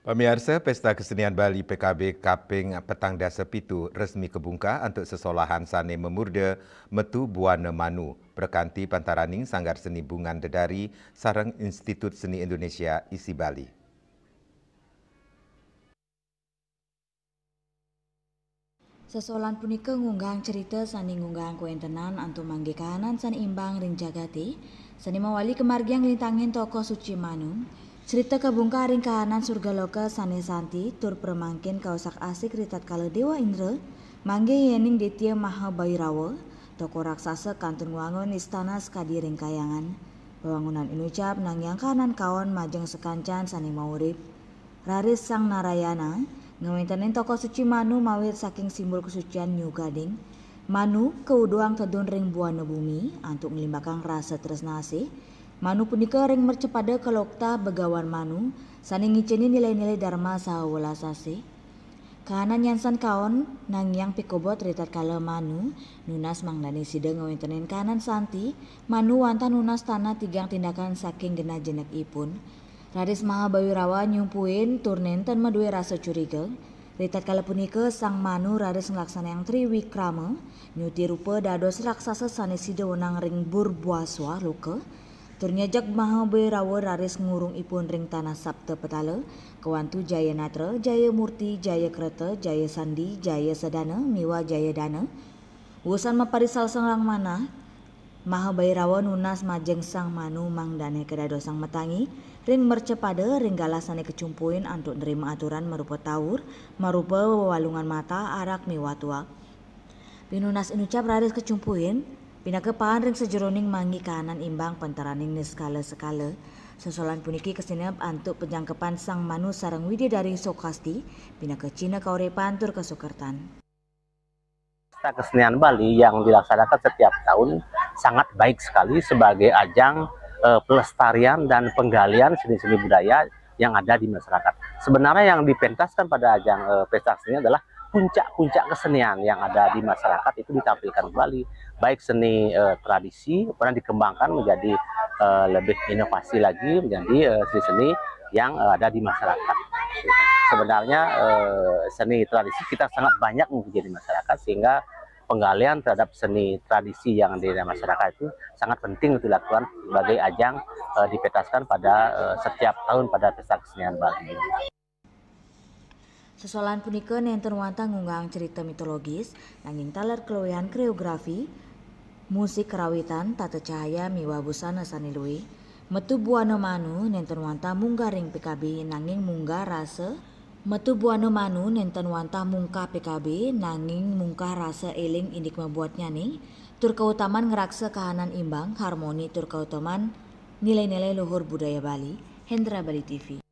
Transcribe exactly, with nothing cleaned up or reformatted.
Pamiarsa, Pesta Kesenian Bali P K B kaping petang dasa pitu resmi kebungkah antuk sesolahan sane mamurda Metu Buana Manu, prakanti pantaraning Sanggar Seni Bungan Dedari sareng Institut Seni Indonesia I S I Bali. Sesolahan punika ngunggahang crita sane ngunggahang kawentenan antuk manggihin kahanan sane imbang ring jagate, sane mawali kamargiang nglintangin tokoh suci Manu. Crita kabungkah ring kahanan surga loka sane santi tur pramangkin kausak-asik ritatkala Dewa Indra manggih yening Ditya Mahabhairawa, tokoh raksasa kantun ngwangun istana sakadi ring kahyangan. Wewangunan inucap nangiang kahanan kaon majeng sakancan sane maurip. Raris Sang Narayana ngwentenin tokoh suci Manu mawit saking simbol kasucian Nyu Gading. Manu kauduhang tedun ring buana bumi antuk nglimbakang rasa tresna asih. Manu punika ring mercepada kaloktah Begawan Manu sane ngiceni nilai-nilai dharma saha welas asih. Kahanan nyansan kaon nangiang pikobot ritatkala Manu nunas mangdane sida ngwentenin kahanan santi, Manu wantah nunas tanah tigang tindakan saking genah jenekipun. Raris Mahabhairawa nyumpuin tur nenten madue rasa curiga. Ritatkala punika Sang Manu raris nglaksanayang triwikrama, nyuti rupa dados raksasa sane sida wenang ring Burbaswa loka, tur nyejek Mahabhairawa raris ngurung ipun ring tanah Sapta Petala, kawantu Jaya Natra, Jaya Murti, Jaya Kreta, Jaya Sandi, Jaya Sadana, miwah Jaya Dana. Wusan maparisalsang manah, Mahabhairawa nunas majeng Sang Manu mangdane kadadosang matangi ring mercepada ring galah sane kacumpuin antuk nrima aturan marupa taur, marupa wewalungan mata, arak miwah tuak. Pinunas inucap raris kacumpuin, pinaka paan ring sajeroning manggi kahanan imbang pantaraning niskala sekala. Sesolahan puniki kasineb antuk pajangkepan Sang Manu sareng Widadari Sokasti, pinaka cihna kauripan tur kasukertan. Pesta Kesenian Bali yang dilaksanakan setiap tahun sangat baik sekali sebagai ajang, eh, pelestarian dan penggalian seni-seni budaya yang ada di masyarakat. Sebenarnya yang dipentaskan pada ajang, eh, pesta kesenian adalah puncak-puncak kesenian yang ada di masyarakat itu ditampilkan kembali, baik seni, eh, tradisi, kemudian dikembangkan menjadi, eh, lebih inovasi lagi menjadi, eh, seni-seni yang, eh, ada di masyarakat. Sebenarnya, eh, seni tradisi kita sangat banyak mempunyai di masyarakat, sehingga penggalian terhadap seni tradisi yang ada di masyarakat itu sangat penting untuk dilakukan sebagai ajang, eh, dipetaskan pada, eh, setiap tahun pada Pesta Kesenian Bali. Sesolahan punika nenten wantah ngunggahang cerita mitologis, nanging taler kaluihan koreografi, musik karawitan, tata cahaya miwah busana sane luih. Metu Buana Manu nenten wantah munggah ring P K B, nanging munggah rasa. Metu Buana Manu nenten wantah mungkah P K B, nanging mungkah rasa eling indik mabuatnyane, tur kautaman ngraksa kahanan imbang, harmoni tur kautaman nilai-nilai luhur budaya Bali. Hendra Bali T V.